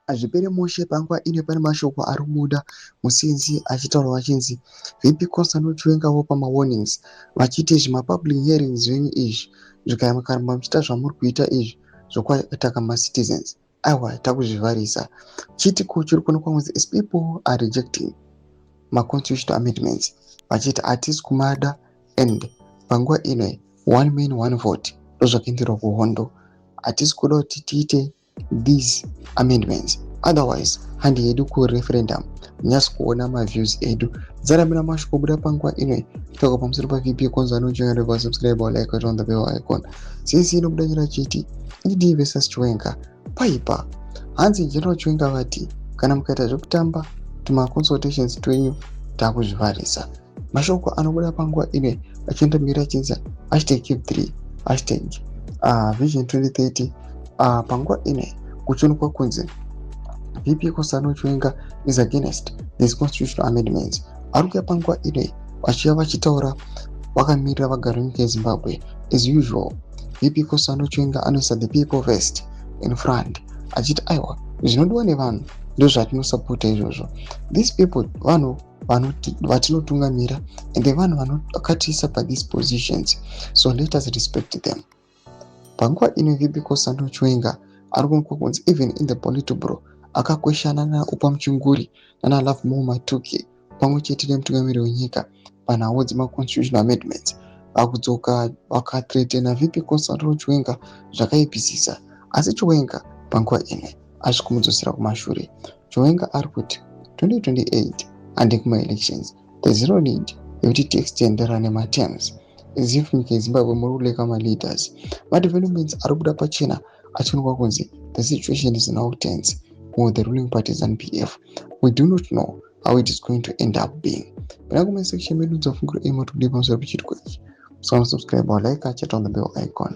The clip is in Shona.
Hazvipere mushe panguva ino. Pane mashoko ari kubuda musinzi achitaurwa achinzi VP Constantino Chiwenga vopa mawarnings vachiti zvimapublic hearings zvenyu izvi zvikamukaramba muchiita zvamuri kuita izvi zvokuataka macitizens, aiwa, takuzvivharisa. Chiitiko chiri kuonekwa kunzi as people are rejecting maconstitutional amendments vachiti hatisi kumada, and panguva ino one man one vote ndozvakaenderwa kuhondo. Hatisi kuda kuti tiite these amendments, otherwise handi yedu kureferendum munyatsi kuona maviews edu. Dzaramira mashoko buda panguva ino toka pamusoro paVP Constantino Chiwenga. Subscribe, like, on the bell icon. Sisi inobuda nyira chiti ED versus Chiwenga paipa. Hanzi General Chiwenga vati kana mukaita zvekutamba tumaconsultations twenyu takuzvivharisa. Mashoko anobuda panguva ino achiendomira achinzi #CAB3, #Vision 2030. Panguva ino kuchionekwa kunzi VP Constantino Chiwenga is against these constitutional amendments. Ari kuuya panguva ino vachiuya vachitaura vakamirira vagari venyika yeZimbabwe. As usual, VP Constantino Chiwenga anoisa the people first in front achiti aiwa, zvinodiwa nevanhu ndozvatinosapota izvozvo. These people vanhu vatinotungamira ende vanhu vakatiisa pathese positions, so let us respect them. Panguva ino VP Constantino Chiwenga ari kuonekwa kunzi even in the Politburo akakweshana naOppah Muchinguri nana Lovemore Matuke pamwe chete nemutungamiri wenyika panhau dzemaconstitutional amendments. Vakudzoka vakathreatena VP Constantino Chiwenga zvakaipisisa, asi Chiwenga panguva ino asvi kumudzosera kumashure. Chiwenga ari kuti 2028 handi kumaelections, there is no need yekuti tiextenderane materms as if nyika yeZimbabwe muri kulacka maleaders. Madevelopments ari kubuda pachena achionekwa kunzi the situation is now tense with the ruling party ZANU PF. We do not know how it is going to end up being. Pana comment section medu dzafungiro emo tikudii pamusoro pechitiko ichi. So subscribe or like, chat on the bell icon.